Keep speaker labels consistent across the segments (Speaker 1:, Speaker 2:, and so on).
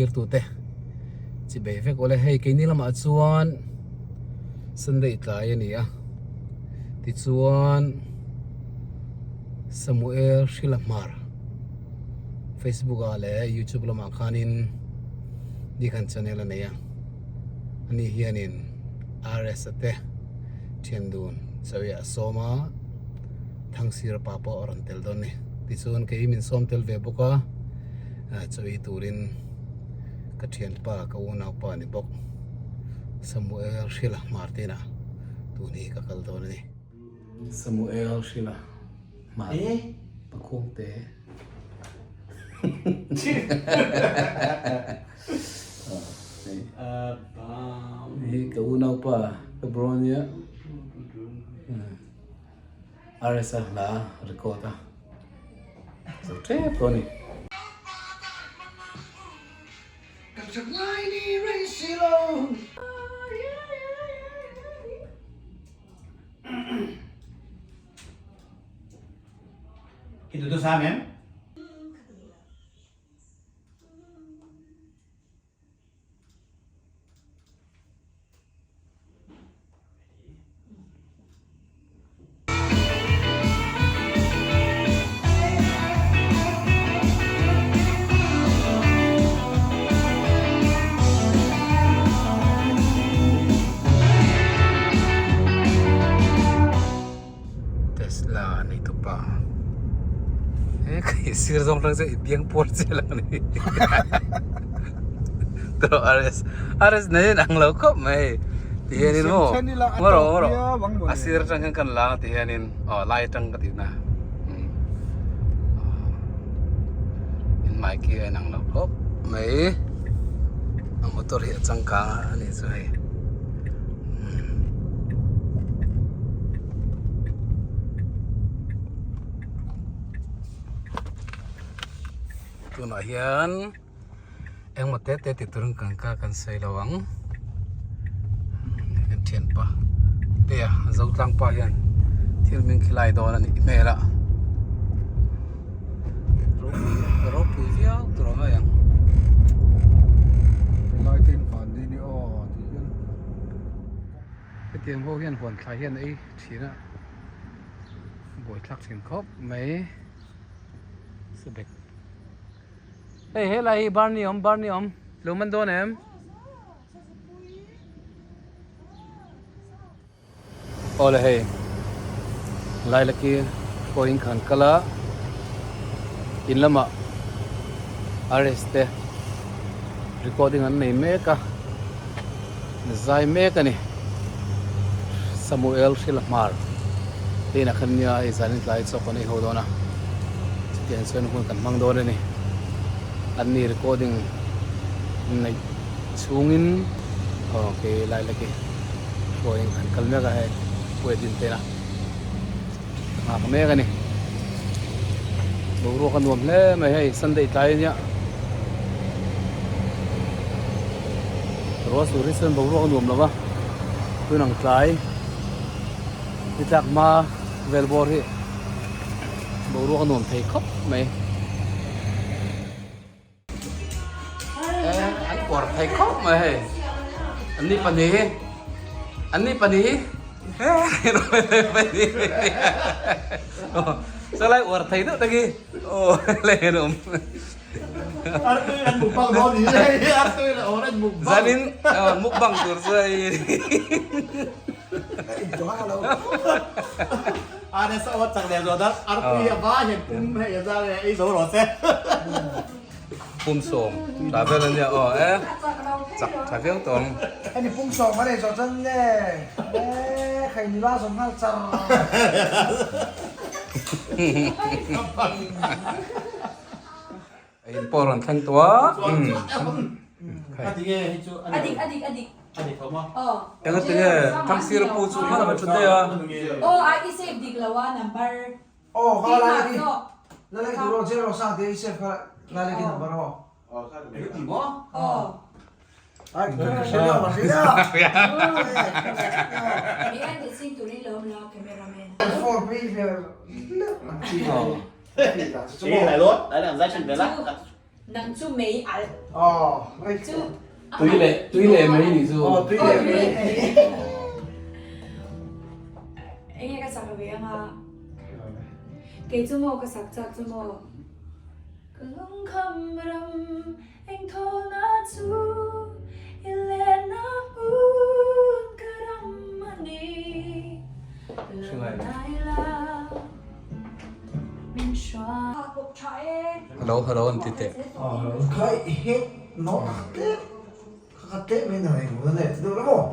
Speaker 1: thlirtute chibei vek awle hei keini lamah chuan Sunday tlai a ni a tichuan Samuel Hrila Hmar Facebook ah leh YouTube lamah khanin Dikhan channel a nei a ani hianin RS a te thian dun chawi ah a sawm a Thangsir pa pawh a rawn tel dawn a ni tichuan kei min sawm tel ve bawk a chawi turin ka thianpa ka unaupa a ni bawk Samuel Hrila Hmar te inah tun hi ka kal dawn a ni. Samuel Hrila Hmar Pakhawngte Hei ka unaupa ka bro ania RSA hla record a zo tep tawh a ni. Tesla nei tupa he khi sir zawng tang chuan i biang puar chiah lo ani tawh RS RS nei in ang lo khawp mai ti hianin maw ngaw rawh ngaw rawh a sir atang hian kan la ti hianin aw lai atang ka tihna in mic hi a inang lo khawp mai a motor hi a changkang a ni chu hei. Tunah hian engmaw te te ti turin kan kal kan sawi lo ang kan thianpa te a zotlang pa hian thil min khilai dawn a nih hmel a ropui ropui viau tur a ngai ang. Hetiang ho hian huan thlai hian ei thin a buaithlak thin khawp mai sabek hei helai hi barni awm barni awm lo man dawn em awle hei lailaki pawhin khan kal a in lamah RS te recording an nei mek a zai mek a ni Samuel Hrila Hmar te inah khan nia hei zanin tlai chawk an ei ho dawn a chutiang chuan hun kan hmang dawn a ni an ni recording neih chhungin aw kei lai laki hruaiin kan kal mek a hei wedding te inah. Nghak mek a ni. Boruak a nuam hle mai hei Sunday tlai ania. Ruah sur hi chuan boruak a nuam lo va, tun ang tlai ni tlak hma vel bawr hi boruak a nuam thei khawp mai. An uar thei khawp mai hei an ni pahnih hi an ni pahnih hi salai uar thei deuh tak hi aw helai hian a awm zanin mukbang tur chu hei Pum sawm tha vel ania aw e chak tha viau tawh ang.
Speaker 2: Hemi pum sawm a nei zawh chuan nge e khai nula zawm nghal char.
Speaker 1: In pawh rawn thleng tawh a.
Speaker 3: Adik adik adik.
Speaker 1: Enga tinge Thangsir pu chu hman a thut daih a.
Speaker 3: Aw a i save dik lo a number.
Speaker 2: Aw kha la leki la leki tur aw zero sang te i save kha la leki number aw.
Speaker 3: Aw.
Speaker 2: Ai ka hre lo ka hre lo.
Speaker 3: Behind the scene turin lo awm lo cameraman.
Speaker 2: Phone phei vel.
Speaker 3: Nang chu mei alh.
Speaker 2: Aw, right.
Speaker 3: Chu
Speaker 1: Tui leh tui leh mei nih chu.
Speaker 2: Aw, tui leh mei.
Speaker 3: Enge ka sak ve anga. Kei chu maw ka sak chak chu maw. Ka lungkham ram eng thawlna chu i lehna hmun ka ram a ni. Lungnai la min hruai.
Speaker 1: Hello hello an ti teh.
Speaker 2: Khai het no tak tlem kha kha tlem in a eng vun a ti deuh la maw.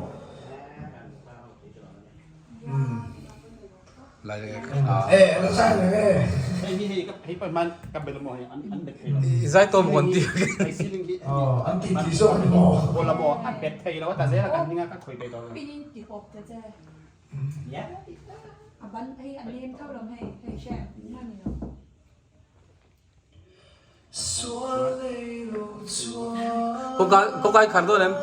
Speaker 1: Kawngka i khar dawn em?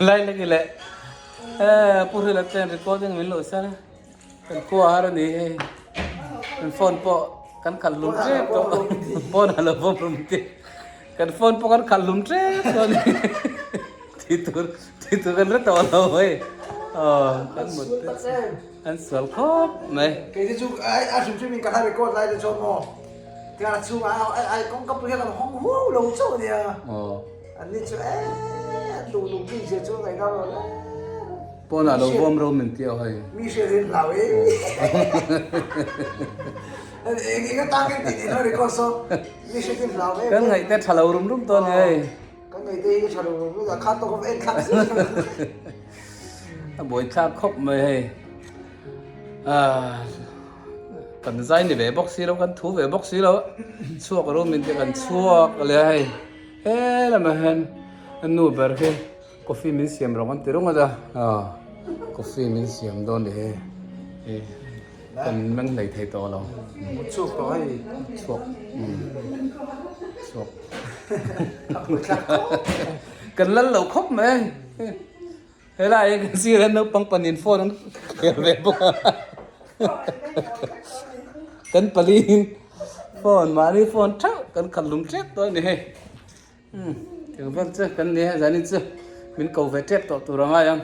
Speaker 1: Lai lek i leh Pu Hrila ten recording min lo san a kan khua har a ni hei kan phone pawh kan khalh hlum tep tawh phone a lo vawm hlum tep kan phone pawh kan khalh hlum tep tawh a ni ti tur ti tur kan hre tawh lo hei aw kan mut te an sual khawp mai.
Speaker 2: Kei te chu a hrim hrim in ka hla record lai te chuan maw tiang a chhungah a kawngka pui hian a hawng huau lo chauh a nia. An ni chu eee an duh lung bik zia chu ngaih ngam lo le.
Speaker 1: Pawnah lo vawm ro min tih aw hei.
Speaker 2: Mi hriat hi an hlau e. Eng eng atang hian tih tih hna record saw mi hriat hi an hlau em.
Speaker 1: Kan ngaih te tha lo rum rum dawn hei.
Speaker 2: Kan ngaih te hi tha lo rum rum a kha tawk en thlak zet.
Speaker 1: A buai thlak khawp mai hei. Kan zai ni ve bawk si lo kan thu ve bawk si lo chhuak rum in te kan chhuak le hei. He lamah hian a nu ber hi coffee min siam rawng an ti rung a ta coffee min siam dawn ni hei hei kan meng hlei thei tawh lo
Speaker 2: chhuak tawh hei
Speaker 1: chhuak chhuak kan lal lo khawp mai helai hi kan sir hian naupang panin phone an khel ve bawk a. Kan paliin phone mahni phone theuh kan khalh lum tep tawh a ni hei. Umm tiang vel chu kan ni a zanin chu min ko ve tep tawh tur a ngai ang.